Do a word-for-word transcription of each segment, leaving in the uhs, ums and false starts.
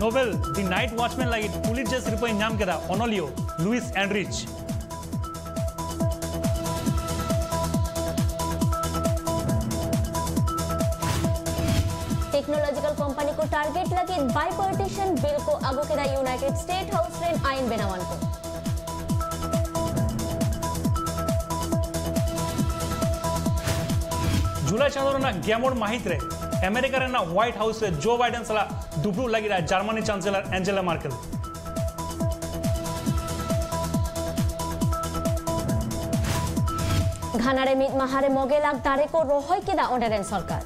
Nobel ᱫᱤ night ᱣᱟᱪᱢᱮᱱ ᱞᱟᱹᱜᱤᱫ ᱯᱩᱞᱤᱴᱡᱟᱨ ᱥᱤᱨᱯᱟᱹᱭ ᱧᱟᱢ ᱠᱮᱫᱟ ᱚᱱᱚᱞᱤᱭᱟᱹ ᱞᱩᱭᱤᱥ ᱮᱱᱨᱤᱪ᱾ ᱴᱮᱠᱱᱳᱞᱚᱡᱤᱠᱟᱞ ᱠᱳᱢᱯᱟᱱᱤ ᱠᱚ ᱴᱟᱨᱜᱮᱴ ᱞᱟᱹᱜᱤᱫ ᱵᱟᱭᱯᱟᱨᱴᱤᱥᱚᱱ ᱵᱤᱞ ᱠᱚ ᱟᱹᱜᱩ ᱠᱮᱫᱟ ᱤᱭᱩᱱᱟᱭᱴᱮᱰ ᱥᱴᱮᱴ ᱦᱟᱣᱩᱥ ᱨᱮᱱ ᱟᱭᱤᱱ ᱵᱮᱱᱟᱣᱟᱱ ᱠᱚ᱾ ᱡᱩᱞᱟᱭ ᱪᱟᱸᱫᱳ ᱨᱮᱱᱟᱜ ᱜᱮᱞ ᱢᱚᱬᱮ ᱢᱟᱹᱦᱤᱛ ᱨᱮ ᱟᱢᱮᱨᱤᱠᱟ ᱨᱮᱱᱟᱜ ᱦᱳᱣᱟᱭᱤᱴ ᱦᱟᱣᱩᱥ ᱨᱮ ᱡᱳ ᱵᱟᱭᱰᱮᱱ ᱥᱟᱞᱟᱜ ᱫᱩᱯᱲᱩᱵ ᱞᱟᱹᱜᱤᱫ ᱡᱟᱨᱢᱟᱱᱤ ᱪᱟᱱᱥᱮᱞᱚᱨ ᱮᱱᱡᱮᱞᱟ ᱢᱟᱨᱠᱮᱞ᱾ ᱜᱷᱟᱱᱟ ᱨᱮ ᱢᱤᱫ ᱢᱟᱦᱟ ᱨᱮ ᱢᱚᱜᱮ ᱞᱟᱠᱷ ᱫᱟᱨᱮ ᱠᱚ ᱨᱚᱦᱚᱭ ᱠᱮᱫᱟ ᱚᱸᱰᱮ ᱨᱮᱱ ᱥᱚᱨᱠᱟᱨ᱾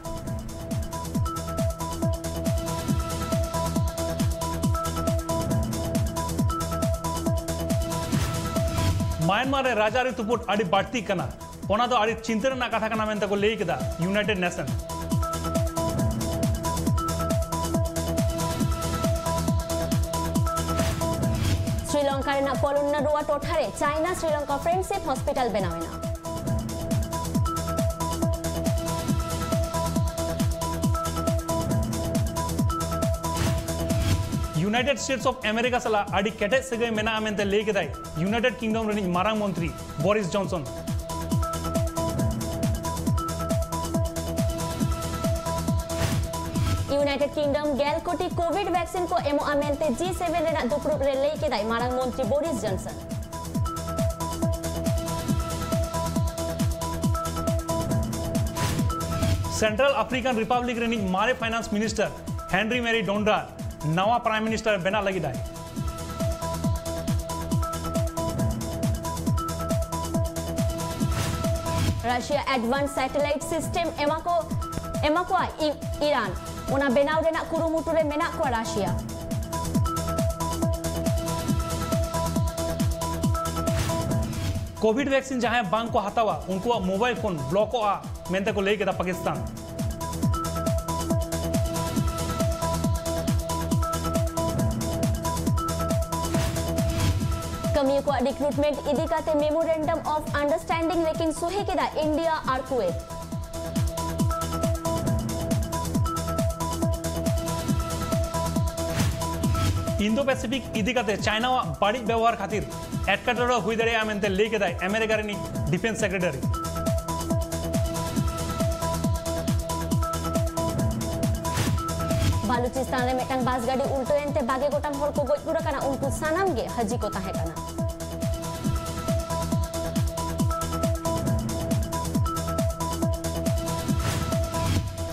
ᱢᱟᱭᱟᱱᱢᱟᱨ ᱨᱮ ᱨᱟᱡᱽᱟᱹᱨᱤ ᱛᱩᱯᱩᱫ ᱟᱹᱰᱤ ᱵᱟᱹᱲᱛᱤ ᱠᱟᱱᱟ, ᱚᱱᱟ ᱫᱚ ᱟᱹᱰᱤ ᱪᱤᱱᱛᱟᱹ ᱨᱮᱱᱟᱜ ᱠᱟᱛᱷᱟ ᱠᱟᱱᱟ ᱢᱮᱱᱛᱮ ᱠᱚ ᱞᱟᱹᱭ ᱠᱮᱫᱟ ᱤᱭᱩᱱᱟᱭᱴᱮᱰ ᱱᱮᱥᱚᱱ᱾ ᱥᱨᱤᱞᱚᱝᱠᱟ ᱨᱮᱱᱟᱜ ᱯᱚᱞᱚᱱᱱᱟᱨᱩᱣᱟ ᱴᱚᱴᱷᱟ ᱨᱮ ᱪᱟᱭᱱᱟ ᱥᱨᱤᱞᱚᱝᱠᱟ ᱯᱷᱨᱮᱱᱰᱥᱤᱯ ᱦᱚᱥᱯᱤᱴᱟᱞ ᱵᱮᱱᱟᱣ ᱮᱱᱟ᱾ ᱤᱭᱩᱱᱟᱭᱴᱮᱰ ᱥᱴᱮᱴᱥ ᱚᱯᱷ ᱟᱢᱮᱨᱤᱠᱟ ᱥᱟᱞᱟᱜ ᱟᱹᱰᱤ ᱠᱮᱴᱮᱡ ᱥᱟᱹᱜᱟᱹᱭ ᱢᱮᱱᱟᱜᱼᱟ ᱢᱮᱱᱛᱮ ᱞᱟᱹᱭ ᱠᱮᱫᱟᱭ ᱤᱭᱩᱱᱟᱭᱴᱮᱰ ᱠᱤᱝᱰᱚᱢ ᱨᱤᱱᱤᱡ ᱢᱟᱨᱟᱝ ᱢᱚᱱᱛᱨᱤ ᱵᱚᱨᱤᱥ ᱡᱚᱱᱥᱚᱱ᱾ ᱤᱭᱩᱱᱟᱭᱴᱮᱰ ᱠᱤᱝᱰᱚᱢ ᱜᱮᱞ ᱠᱳᱴᱤ ᱠᱳᱵᱷᱤᱰ ᱵᱷᱮᱠᱥᱤᱱ ᱠᱚ ᱮᱢᱚᱜᱼᱟ ᱢᱮᱱᱛᱮ ᱡᱤ ᱥᱮᱵᱷᱮᱱ ᱨᱮᱱᱟᱜ ᱫᱩᱯᱲᱩᱵ ᱨᱮ ᱞᱟᱹᱭ ᱠᱮᱫᱟᱭ ᱢᱟᱨᱟᱝ ᱢᱚᱱᱛᱨᱤ Boris junction. Central African republic ᱨᱤᱱᱤᱡ ᱢᱟᱨᱮ ᱯᱷᱟᱭᱱᱟᱱᱥ ᱢᱤᱱᱤᱥᱴᱟᱨ ᱦᱮᱱᱨᱤ ᱢᱮᱨᱤ ᱰᱚᱱᱰᱟᱨ ᱱᱟᱣᱟ ᱯᱨᱟᱭᱤᱢ ᱢᱤᱱᱤᱥᱴᱟᱨ ᱵᱮᱱᱟᱜ ᱞᱟᱹᱜᱤᱫ ᱟᱭ᱾ ᱨᱟᱥᱤᱭᱟ ᱮᱰᱵᱷᱟᱱᱥ ᱥᱮᱴᱮᱞᱟᱭᱤᱴ ᱥᱤᱥᱴᱮᱢ ᱮᱢᱟ ᱠᱚ, ᱮᱢᱟ ᱠᱚᱣᱟ ᱤ-, ᱤᱨᱟᱱ᱾ ᱚᱱᱟ ᱵᱮᱱᱟᱣ ᱨᱮᱱᱟᱜ ᱠᱩᱨᱩᱢᱩᱴᱩ ᱨᱮ ᱢᱮᱱᱟᱜ ᱠᱚᱣᱟ ᱨᱟᱥᱤᱭᱟ᱾ ᱠᱳᱵᱷᱤᱰ ᱵᱷᱮᱠᱥᱤᱱ ᱡᱟᱦᱟᱸᱭ ᱵᱟᱝ ᱠᱚ ᱦᱟᱛᱟᱣᱟ, ᱩᱱᱠᱩᱣᱟᱜ ᱢᱳᱵᱟᱭᱤᱞ ᱯᱷᱳᱱ ᱵᱞᱚᱠᱚᱜᱼᱟ ᱢᱮᱱᱛᱮ ᱠᱚ ᱞᱟᱹᱭ ᱠᱮᱫᱟ ᱯᱟᱠᱤᱥᱛᱟᱱ᱾ ᱠᱟᱹᱢᱤᱭᱟᱹ ᱠᱚᱣᱟᱜ ᱨᱤᱠᱨᱩᱴᱢᱮᱱᱴ ᱤᱫᱤ ᱠᱟᱛᱮ ᱢᱮᱢᱳᱨᱮᱱᱰᱟᱢ ᱚᱯᱷ ᱟᱱᱰᱟᱨᱥᱴᱮᱱᱰᱤᱝ ᱨᱮᱠᱤᱱ ᱥᱩᱦᱤ ᱠᱮᱫᱟ ᱤᱱᱰᱤᱭᱟ ᱟᱨ ᱠᱩᱣᱮᱛ᱾ ᱤᱱᱫᱳ ᱯᱮᱥᱤᱯᱷᱤᱠ ᱤᱫᱤ ᱠᱟᱛᱮ ᱪᱟᱭᱱᱟᱣᱟᱜ ᱵᱟᱹᱲᱤᱡ ᱵᱮᱵᱚᱦᱟᱨ ᱠᱷᱟᱹᱛᱤᱨ ᱮᱴᱠᱮᱴᱚᱬᱮ ᱦᱩᱭ ᱫᱟᱲᱮᱭᱟᱜᱼᱟ ᱢᱮᱱᱛᱮ ᱞᱟᱹᱭ ᱠᱮᱫᱟᱭ ᱟᱢᱮᱨᱤᱠᱟ ᱨᱤᱱᱤᱡ ᱰᱤᱯᱷᱮᱱᱥ ᱥᱮᱠᱨᱮᱴᱟᱨᱤ᱾ ᱵᱟᱞᱩᱪᱤᱥᱛᱟᱱ ᱨᱮ ᱢᱤᱫᱴᱟᱝ ᱵᱟᱥ ᱜᱟᱹᱰᱤ ᱩᱞᱴᱟᱹᱣ ᱮᱱᱛᱮ ᱵᱟᱜᱮ ᱜᱚᱴᱟᱝ ᱦᱚᱲ ᱠᱚ ᱜᱚᱡ ᱜᱩᱨ ᱟᱠᱟᱱᱟ᱾ ᱩᱱᱠᱩ ᱥᱟᱱᱟᱢ ᱜᱮ ᱦᱟᱹᱡᱤ ᱠᱚ ᱛᱟᱦᱮᱸ ᱠᱟᱱᱟ᱾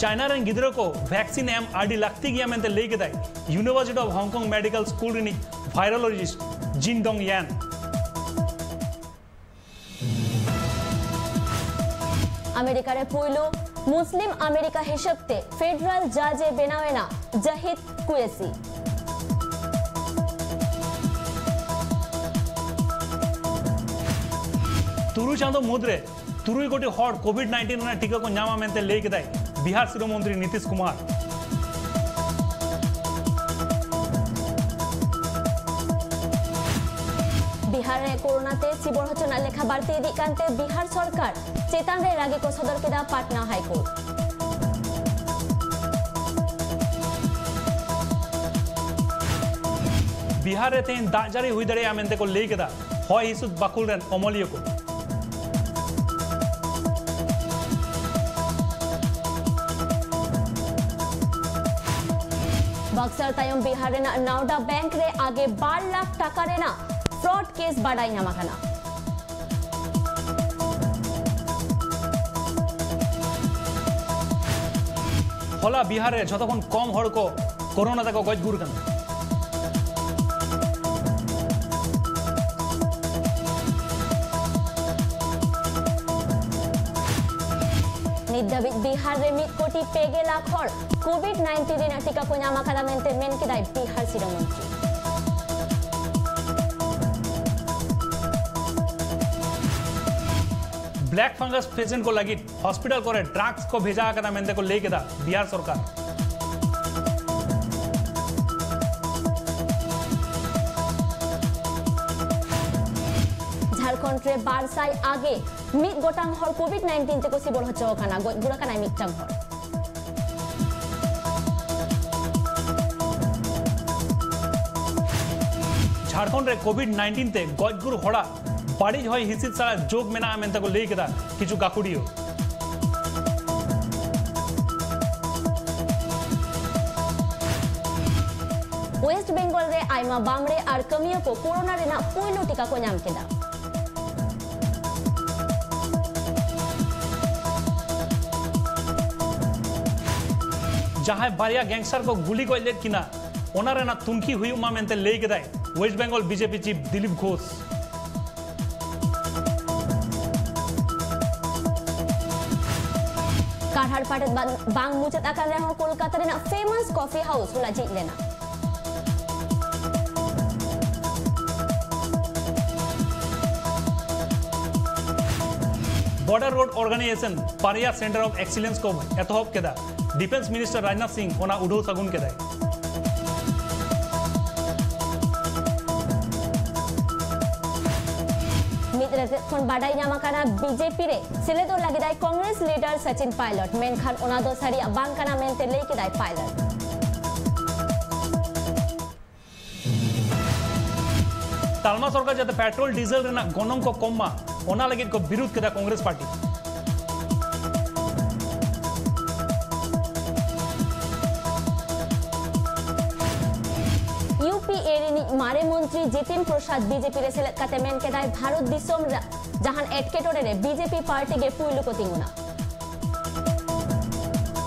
ᱪᱟᱭᱱᱟ ᱨᱮᱱ ᱜᱤᱫᱽᱨᱟᱹ ᱠᱚ ᱵᱷᱮᱠᱥᱤᱱ ᱮᱢ ᱟᱹᱰᱤ ᱞᱟᱹᱠᱛᱤ ᱜᱮᱭᱟ ᱢᱮᱱᱛᱮ ᱞᱟᱹᱭ ᱠᱮᱫᱟᱭ University of Hong Kong Medical School ᱨᱤᱱᱤᱡ ᱵᱷᱟᱭᱨᱳᱞᱚᱡᱤᱥᱴ ᱡᱤᱱ ᱰᱚᱝ ᱭᱟᱱ᱾ ᱟᱢᱮᱨᱤᱠᱟ ᱨᱮ ᱯᱩᱭᱞᱩ ᱢᱩᱥᱞᱤᱢ ᱟᱢᱮᱨᱤᱠᱟ ᱦᱤᱥᱟᱹᱵ ᱛᱮ ᱯᱷᱮᱰᱟᱨᱟᱞ ᱡᱟᱡᱽ ᱮ ᱵᱮᱱᱟᱣ ᱮᱱᱟ ᱡᱟᱦᱤᱫ ᱠᱩᱭᱮᱥᱤ᱾ ᱛᱩᱨᱩᱭ ᱪᱟᱸᱫᱚ ᱢᱩᱫᱽᱨᱮ ᱛᱩᱨᱩᱭ ᱠᱳᱴᱤ ᱦᱚᱲ ᱠᱳᱵᱷᱤᱰ ᱱᱟᱭᱤᱱᱴᱤᱱ ᱨᱮᱱᱟᱜ ᱴᱤᱠᱟᱹ ᱠᱚ ᱧᱟᱢᱟ ᱢᱮᱱᱛᱮ ᱞᱟᱹᱭ ᱠᱮᱫᱟᱭ ᱵᱤᱦᱟᱨ ᱥᱤᱨᱟᱹ ᱢᱚᱱᱛᱨᱤ ᱱᱤᱛᱤᱥ ᱠᱩᱢᱟᱨ᱾ ᱵᱤᱦᱟᱨ ᱨᱮ ᱠᱳᱨᱳᱱᱟ ᱛᱮ ᱥᱤᱵᱚᱲ ᱦᱚᱪᱚ ᱨᱮᱱᱟᱜ ᱞᱮᱠᱷᱟ ᱵᱟᱹᱲᱛᱤ ᱤᱫᱤᱜ ᱠᱟᱱᱛᱮ ᱵᱤᱦᱟᱨ ᱥᱚᱨᱠᱟᱨ ᱪᱮᱛᱟᱱ ᱨᱮ ᱨᱟᱹᱜᱤ ᱠᱚ ᱥᱚᱫᱚᱨ ᱠᱮᱫᱟ ᱯᱟᱴᱱᱟ ᱦᱟᱭ ᱠᱳᱨᱴ᱾ ᱵᱤᱦᱟᱨ ᱨᱮ ᱛᱮᱦᱮᱧ ᱫᱟᱜ ᱡᱟᱹᱲᱤ ᱦᱩᱭ ᱫᱟᱲᱮᱭᱟᱜᱼᱟ ᱢᱮᱱᱛᱮ ᱠᱚ ᱞᱟᱹᱭ ᱠᱮᱫᱟ ᱦᱚᱭ ᱦᱤᱸᱥᱤᱫ ᱵᱟᱹᱠᱷᱩᱞ ᱨᱮᱱ ᱚᱢᱚᱞᱤᱭᱟᱹ ᱠᱚ᱾ ᱵᱟᱠᱥᱟᱞ ᱛᱟᱭᱚᱢ ᱵᱤᱦᱟᱨ ᱨᱮᱱᱟᱜ ᱱᱟᱣᱰᱟ ᱵᱮᱝᱠ ᱨᱮ ᱟᱜᱮ ᱵᱟᱨ ᱞᱟᱠᱷ ᱴᱟᱠᱟ ᱨᱮᱱᱟᱜ ᱯᱷᱨᱚᱰ ᱠᱮᱥ ᱵᱟᱰᱟᱭ ᱧᱟᱢ ᱟᱠᱟᱱᱟ᱾ ᱦᱚᱞᱟ ᱵᱤᱦᱟᱨ ᱨᱮ ᱡᱷᱚᱛᱚ ᱠᱷᱚᱱ ᱠᱚᱢ ᱦᱚᱲ ᱠᱚ ᱠᱳᱨᱳᱱᱟ ᱛᱮᱠᱚ ᱜᱚᱡ ᱜᱩᱨ ᱠᱟᱱᱟ᱾ ᱱᱤᱛ ᱫᱷᱟᱹᱵᱤᱡ ᱵᱤᱦᱟᱨ ᱨᱮ ᱢᱤᱫ ᱠᱳᱴᱤ ᱯᱮ ᱜᱮᱞ ᱞᱟᱠᱷ ᱦᱚᱲ ᱠᱳᱵᱷᱤᱰ ᱱᱟᱭᱤᱱᱴᱤᱱ ᱨᱮᱱᱟᱜ ᱴᱤᱠᱟ ᱠᱚ ᱧᱟᱢ ᱟᱠᱟᱫᱟ ᱢᱮᱱᱛᱮ ᱢᱮᱱ ᱠᱮᱫᱟᱭ ᱵᱤᱦᱟᱨ ᱥᱤᱨᱟᱹ ᱢᱚᱱᱛᱨᱤ᱾ ᱵᱞᱮᱠ ᱯᱷᱟᱝᱜᱟᱥ ᱯᱮᱥᱮᱱᱴ ᱠᱚ ᱞᱟᱹᱜᱤᱫ ᱦᱚᱥᱯᱤᱴᱟᱞ ᱠᱚᱨᱮ ᱰᱨᱟᱜᱽᱥ ᱠᱚ ᱵᱷᱮᱡᱟ ᱟᱠᱟᱫᱟ ᱢᱮᱱᱛᱮ ᱠᱚ ᱞᱟᱹᱭ ᱠᱮᱫᱟ ᱵᱤᱦᱟᱨ ᱥᱚᱨᱠᱟᱨ᱾ ᱡᱷᱟᱲᱠᱷᱚᱸᱰ ᱨᱮ ᱵᱟᱨ ᱥᱟᱭ ᱟᱜᱮ ᱢᱤᱫ ᱜᱚᱴᱟᱝ ᱦᱚᱲ ᱠᱳᱵᱷᱤᱰ ᱱᱟᱭᱤᱱᱴᱤᱱ ᱛᱮᱠᱚ ᱥᱤᱵᱚᱲ ᱦᱚᱪᱚ ᱟᱠᱟᱱᱟ, ᱜᱚᱡ ᱜᱩᱨ ᱟᱠᱟᱱᱟᱭ ᱢᱤᱫᱴᱟᱝ ᱦᱚᱲ᱾ ᱡᱷᱟᱲᱠᱷᱚᱸᱰ ᱨᱮ ᱠᱳᱵᱷᱤᱰ ᱱᱟᱭᱤᱱᱴᱤᱱ ᱛᱮ ᱜᱚᱡ ᱜᱩᱨ ᱦᱚᱲᱟᱜ ᱵᱟᱹᱲᱤᱡ ᱦᱚᱭ ᱦᱤᱸᱥᱤᱫ ᱥᱟᱞᱟᱜ ᱡᱳᱜᱽ ᱢᱮᱱᱟᱜᱼᱟ ᱢᱮᱱᱛᱮ ᱠᱚ ᱞᱟᱹᱭ ᱠᱮᱫᱟ ᱠᱤᱪᱷᱩ ᱜᱟᱹᱠᱷᱩᱲᱤᱭᱟᱹ᱾ ᱳᱭᱮᱥᱴ ᱵᱮᱝᱜᱚᱞ ᱨᱮ ᱟᱭᱢᱟ ᱵᱟᱢᱲᱮ ᱟᱨ ᱠᱟᱹᱢᱤᱭᱟᱹ ᱠᱚ ᱠᱳᱨᱳᱱᱟ ᱨᱮᱱᱟᱜ ᱯᱩᱭᱞᱩ ᱴᱤᱠᱟ ᱠᱚ ᱧᱟᱢ ᱠᱮᱫᱟ᱾ ᱡᱟᱦᱟᱸᱭ ᱵᱟᱨᱭᱟ ᱜᱮᱝᱥᱴᱟᱨ ᱠᱚ ᱜᱩᱞᱤ ᱜᱚᱡ ᱞᱮᱫ ᱠᱤᱱᱟ, ᱚᱱᱟ ᱨᱮᱱᱟᱜ ᱛᱩᱱᱠᱷᱤ ᱦᱩᱭᱩᱜ ᱢᱟ ᱢᱮᱱᱛᱮ ᱞᱟᱹᱭ ᱠᱮᱫᱟᱭ West Bengal BJP chip Dilip ᱜᱷᱳᱥ᱾ ᱠᱟᱨᱦᱟᱲ ᱯᱟᱴᱮᱫ ᱵᱟᱝ, ᱵᱟᱝ ᱢᱩᱪᱟᱹᱫ ᱟᱠᱟᱱ ᱨᱮᱦᱚᱸ ᱠᱳᱞᱠᱟᱛᱟ ᱨᱮᱱᱟᱜ ᱯᱷᱮᱢᱟᱥ ᱠᱚᱯᱷᱤ ᱦᱟᱣᱩᱥ ᱦᱚᱞᱟ ᱡᱷᱤᱡ ᱞᱮᱱᱟ᱾ Border Road Organization ᱯᱟᱨᱭᱟ Center of Excellence ᱠᱚ ᱮᱛᱚᱦᱚᱵ ᱠᱮᱫᱟ᱾ ᱰᱤᱯᱷᱮᱱᱥ ᱢᱤᱱᱤᱥᱴᱟᱨ ᱨᱟᱡᱽᱱᱟᱛᱷ ᱥᱤᱝ ᱚᱱᱟ ᱩᱰᱷᱟᱹᱣ ᱥᱟᱹᱜᱩᱱ ᱠᱮᱫᱟᱭ᱾ ᱢᱤᱫ ᱨᱮᱛᱮᱫ ᱠᱷᱚᱱ ᱵᱟᱰᱟᱭ ᱧᱟᱢ ᱟᱠᱟᱱᱟ, ᱵᱤᱡᱮᱯᱤ ᱨᱮ ᱥᱮᱞᱮᱫᱚᱜ ᱞᱟᱹᱜᱤᱫ ᱟᱭ ᱠᱚᱝᱜᱨᱮᱥ ᱞᱤᱰᱟᱨ ᱥᱟᱪᱤᱱ ᱯᱟᱭᱞᱚᱴ, ᱢᱮᱱᱠᱷᱟᱱ ᱚᱱᱟ ᱫᱚ ᱥᱟᱹᱨᱤᱭᱟᱜ ᱵᱟᱝ ᱠᱟᱱᱟ ᱢᱮᱱᱛᱮ ᱞᱟᱹᱭ ᱠᱮᱫᱟᱭ ᱯᱟᱭᱞᱚᱴ᱾ ᱛᱟᱞᱢᱟ ᱥᱚᱨᱠᱟᱨ ᱡᱟᱛᱮ ᱯᱮᱴᱨᱳᱞ ᱰᱤᱡᱮᱞ ᱨᱮᱱᱟᱜ ᱜᱚᱱᱚᱝ ᱠᱚ ᱠᱚᱢ ᱢᱟ, ᱚᱱᱟ ᱞᱟᱹᱜᱤᱫ ᱠᱚ ᱵᱤᱨᱩᱫᱷ ᱠᱮᱫᱟ Congress party. U P A ᱨᱤᱱᱤᱡ ᱢᱟᱨᱮ ᱢᱚᱱᱛᱨᱤ ᱡᱤᱛᱤᱱ ᱯᱨᱚᱥᱟᱫᱽ ᱵᱤᱡᱮᱯᱤ ᱨᱮ ᱥᱮᱞᱮᱫ ᱠᱟᱛᱮ ᱢᱮᱱ ᱠᱮᱫᱟᱭ, ᱵᱷᱟᱨᱚᱛ ᱫᱤᱥᱚᱢ ᱨᱮ ᱡᱟᱦᱟᱱ ᱮᱴᱠᱮᱴᱚᱬᱮ ᱨᱮ ᱵᱤᱡᱮᱯᱤ ᱯᱟᱨᱴᱤ ᱜᱮ ᱯᱩᱭᱞᱩ ᱠᱚ ᱛᱤᱸᱜᱩᱱᱟ᱾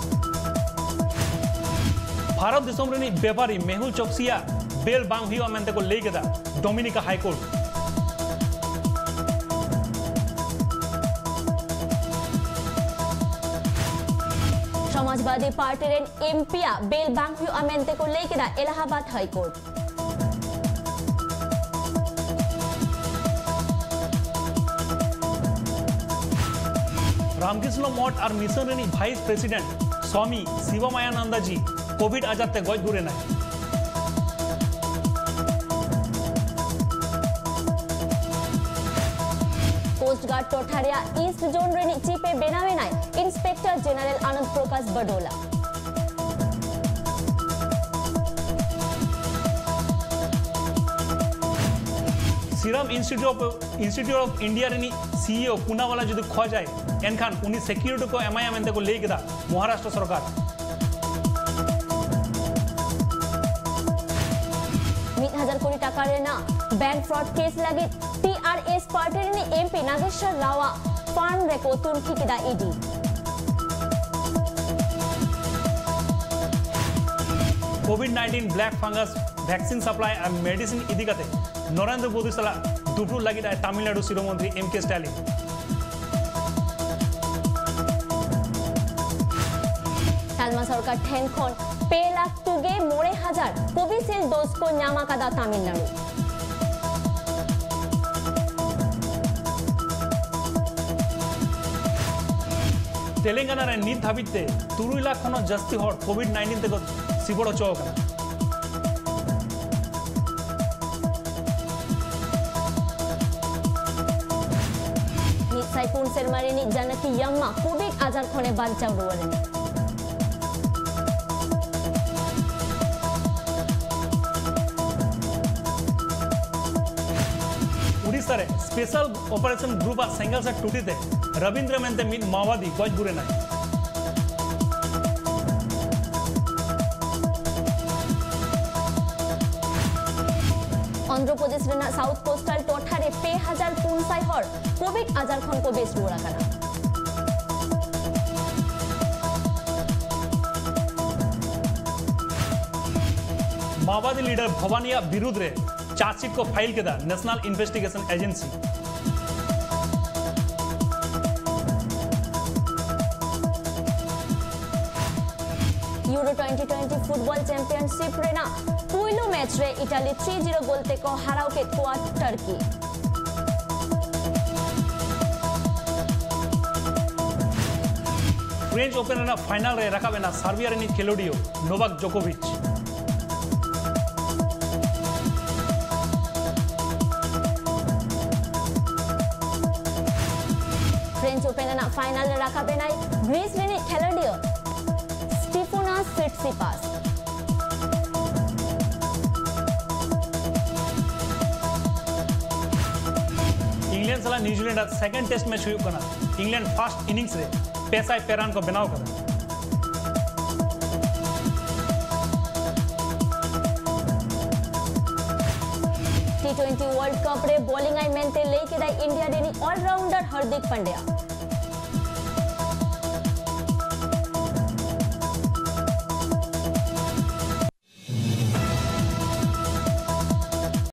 ᱵᱷᱟᱨᱚᱛ ᱫᱤᱥᱚᱢ ᱨᱤᱱᱤᱡ ᱵᱮᱯᱟᱨᱤ ᱢᱮᱦᱩᱞ ᱪᱚᱠᱥᱤᱭᱟᱜ ᱵᱮᱞ ᱵᱟᱝ ᱦᱩᱭᱩᱜᱼᱟ ᱢᱮᱱᱛᱮ ᱠᱚ ᱞᱟᱹᱭ ᱠᱮᱫᱟ ᱰᱚᱢᱤᱱᱤᱠᱟ ᱦᱟᱭᱠᱳᱨᱴ᱾ ᱥᱚᱢᱟᱡᱽᱵᱟᱫᱤ ᱯᱟᱨᱴᱤ ᱨᱮᱱ ᱮᱢ ᱯᱤ ᱭᱟᱜ ᱵᱮᱞ ᱵᱟᱝ ᱦᱩᱭᱩᱜᱼᱟ ᱢᱮᱱᱛᱮ ᱠᱚ ᱞᱟᱹᱭ ᱠᱮᱫᱟ ᱮᱞᱟᱦᱟᱵᱟᱫ ᱦᱟᱭᱠᱳᱨᱴ᱾ ᱨᱟᱢᱠᱨᱤᱥᱱᱚ ᱢᱚᱴᱷ ᱟᱨ ᱢᱤᱥᱚᱱ ᱨᱤᱱᱤᱡ vice president Swami Shivamayananda ji covid ᱟᱡᱟᱨ ᱛᱮ ᱜᱚᱡ ᱜᱩᱨ ᱮᱱᱟᱭ᱾ ᱠᱳᱥᱴ ᱜᱟᱨᱰ ᱴᱚᱴᱷᱟ ᱨᱮᱭᱟᱜ ᱤᱥᱴ ᱡᱳᱱ ᱨᱤᱱᱤᱡ ᱪᱤᱯ ᱮ ᱵᱮᱱᱟᱣ ᱮᱱᱟᱭ inspector general Anand Prakash Badola. Serum Institute of, Institute of India ᱨᱤᱱᱤᱡ ᱥᱤ ᱤ ᱳ ᱯᱩᱱᱟᱣᱟᱞᱟ ᱡᱩᱫᱤ ᱠᱷᱚᱡᱟᱭ, ᱮᱱᱠᱷᱟᱱ ᱩᱱᱤ ᱥᱮᱠᱭᱩᱨᱤᱴᱤ ᱠᱚ ᱮᱢᱟᱭᱟ ᱢᱮᱱᱛᱮ ᱠᱚ ᱞᱟᱹᱭ ᱠᱮᱫᱟ ᱢᱚᱦᱟᱨᱟᱥᱴᱨᱚ ᱥᱚᱨᱠᱟᱨ᱾ ᱢᱤᱫ ᱦᱟᱡᱟᱨ ᱠᱳᱴᱤ ᱴᱟᱠᱟ ᱨᱮᱱᱟᱜ ᱵᱮᱝᱠ ᱯᱷᱨᱚᱰ ᱠᱮᱥ ᱞᱟᱹᱜᱤᱫ ᱴᱤ ᱟᱨ ᱮᱥ ᱯᱟᱨᱴᱤ ᱨᱤᱱᱤᱡ ᱮᱢ ᱯᱤ ᱱᱟᱜᱮᱥᱣᱚᱨ ᱨᱟᱣᱟᱜ ᱯᱷᱟᱨᱢ ᱨᱮᱠᱚ ᱛᱩᱱᱠᱷᱤ ᱠᱮᱫᱟ E D. COVID nineteen black fungus vaccine supply ᱟᱨ medicine ᱤᱫᱤ ᱠᱟᱛᱮ ᱱᱚᱨᱮᱱᱫᱨᱚ ᱢᱳᱫᱤ ᱥᱟᱞᱟᱜ ᱫᱩᱯᱲᱩᱵ ᱞᱟᱹᱜᱤᱫ ᱟᱭ ᱛᱟᱢᱤᱞᱱᱟᱲᱩ ᱥᱤᱨᱟᱹ ᱢᱚᱱᱛᱨᱤ ᱮᱢ ᱠᱮ ᱥᱴᱟᱞᱤᱱ᱾ ᱛᱟᱞᱢᱟ ᱥᱚᱨᱠᱟᱨ ᱴᱷᱮᱱ ᱠᱷᱚᱱ ᱯᱮ ᱞᱟᱠᱷ ᱛᱩᱜᱮ ᱢᱚᱬᱮ ᱦᱟᱡᱟᱨ ᱠᱳᱵᱷᱤᱥᱤᱞᱰ ᱰᱳᱡᱽ ᱠᱚ ᱧᱟᱢ ᱟᱠᱟᱫᱟ ᱛᱟᱢᱤᱞᱱᱟᱲᱩ᱾ ᱛᱮᱞᱮᱝᱜᱟᱱᱟ ᱨᱮ ᱱᱤᱛ ᱫᱷᱟᱹᱵᱤᱡ ᱛᱮ ᱛᱩᱨᱩᱭ ᱞᱟᱠᱷ ᱠᱷᱚᱱ ᱦᱚᱸ ᱡᱟᱹᱥᱛᱤ ᱦᱚᱲ COVID nineteen ᱛᱮᱠᱚ ᱥᱤᱵᱚᱲ ᱦᱚᱪᱚ ᱟᱠᱟᱱᱟ᱾ ᱢᱤᱫ ᱥᱟᱭ ᱯᱩᱱ ᱥᱮᱨᱢᱟ ᱨᱤᱱᱤᱡ ᱡᱟᱱᱟᱠᱤ ᱭᱟᱢᱢᱟ ᱠᱳᱵᱷᱤᱰ ᱟᱡᱟᱨ ᱠᱷᱚᱱᱮ ᱵᱟᱧᱪᱟᱣ ᱨᱩᱣᱟᱹᱲ ᱮᱱᱟ᱾ ᱩᱰᱤᱥᱟ ᱨᱮ special operation group ᱟᱜ ᱥᱮᱸᱜᱮᱞ ᱥᱮ ᱴᱩᱴᱤ ᱛᱮ ᱨᱚᱵᱤᱱᱫᱨᱚ ᱢᱮᱱᱛᱮ ᱢᱤᱫ ᱢᱟᱣᱵᱟᱫᱤ ᱜᱚᱡ ᱜᱩᱨ ᱮᱱᱟᱭ᱾ ᱚᱱᱫᱷᱨᱚ ᱯᱨᱚᱫᱮᱥ ᱨᱮᱱᱟᱜ ᱥᱟᱣᱩᱛᱷ ᱠᱳᱥᱴᱟᱞ ᱴᱚᱴᱷᱟ ᱨᱮ ᱯᱮ ᱦᱟᱡᱟᱨ ᱯᱩᱱ ᱥᱟᱭ ᱦᱚᱲ ᱠᱳᱵᱷᱤᱰ ᱟᱡᱟᱨ ᱠᱷᱚᱱ ᱠᱚ ᱵᱮᱥ ᱨᱩᱣᱟᱹᱲ ᱟᱠᱟᱱᱟ᱾ ᱢᱟᱣᱵᱟᱫᱤ ᱞᱤᱰᱟᱨ ᱵᱷᱚᱵᱟᱱᱤᱭᱟᱜ ᱵᱤᱨᱩᱫᱷ ᱨᱮ ᱪᱟᱨᱡᱽᱥᱤᱴ ᱠᱚ ᱯᱷᱟᱭᱤᱞ ᱠᱮᱫᱟ national investigation agency. Euro twenty twenty football championship ᱨᱮᱱᱟᱜ ᱯᱩᱭᱞᱩ ᱢᱮᱪ ᱨᱮ ᱤᱴᱟᱞᱤ three zero ᱜᱳᱞ ᱛᱮᱠᱚ ᱦᱟᱨᱟᱣ ᱠᱮᱫ ᱠᱚᱣᱟ ᱴᱟᱨᱠᱤ᱾ ᱯᱷᱨᱮᱧᱪ ᱳᱯᱮᱱ ᱨᱮᱱᱟᱜ ᱯᱷᱟᱭᱱᱟᱞ ᱨᱮ ᱨᱟᱠᱟᱵ ᱮᱱᱟ ᱥᱟᱨᱵᱤᱭᱟ ᱨᱤᱱᱤᱡ ᱠᱷᱮᱞᱳᱰᱤᱭᱟᱹ ᱱᱳᱵᱟᱠ ᱡᱳᱠᱳᱵᱷᱤᱪ᱾ ᱯᱷᱨᱮᱧᱪ ᱳᱯᱮᱱ ᱨᱮᱱᱟᱜ ᱯᱷᱟᱭᱱᱟᱞ ᱨᱮ ᱨᱟᱠᱟᱵ ᱮᱱᱟᱭ ᱜᱨᱤᱥ ᱨᱤᱱᱤᱡ ᱠᱷᱮᱞᱳᱰᱤᱭᱟᱹ ᱥᱴᱤᱯᱷᱳᱱᱟᱥ ᱥᱤᱴᱥᱤᱯᱟᱥ᱾ ᱥᱟᱞᱟᱜ ᱱᱤᱭᱩᱡᱤᱞᱮᱱᱰ ᱟᱜ ᱥᱮᱠᱮᱱᱰ ᱴᱮᱥᱴ ᱢᱮᱪ ᱦᱩᱭᱩᱜ ᱠᱟᱱᱟ᱾ ᱤᱝᱞᱮᱱᱰ ᱯᱷᱟᱨᱥᱴ ᱤᱱᱤᱝᱥ ᱨᱮ ᱯᱮ ᱥᱟᱭ ᱯᱮ ᱨᱟᱱ ᱠᱚ ᱵᱮᱱᱟᱣ ᱠᱟᱫᱟ᱾ ᱴᱤ ᱴᱩᱭᱮᱱᱴᱤ ᱣᱟᱨᱞᱰ ᱠᱟᱯ ᱨᱮ ᱵᱚᱞᱤᱝ ᱟᱭ ᱢᱮᱱᱛᱮ ᱞᱟᱹᱭ ᱠᱮᱫᱟᱭ ᱤᱱᱰᱤᱭᱟ ᱨᱤᱱᱤᱡ ᱚᱞᱨᱟᱣᱩᱱᱰᱟᱨ ᱦᱟᱨᱫᱤᱠ ᱯᱟᱱᱰᱭᱟ᱾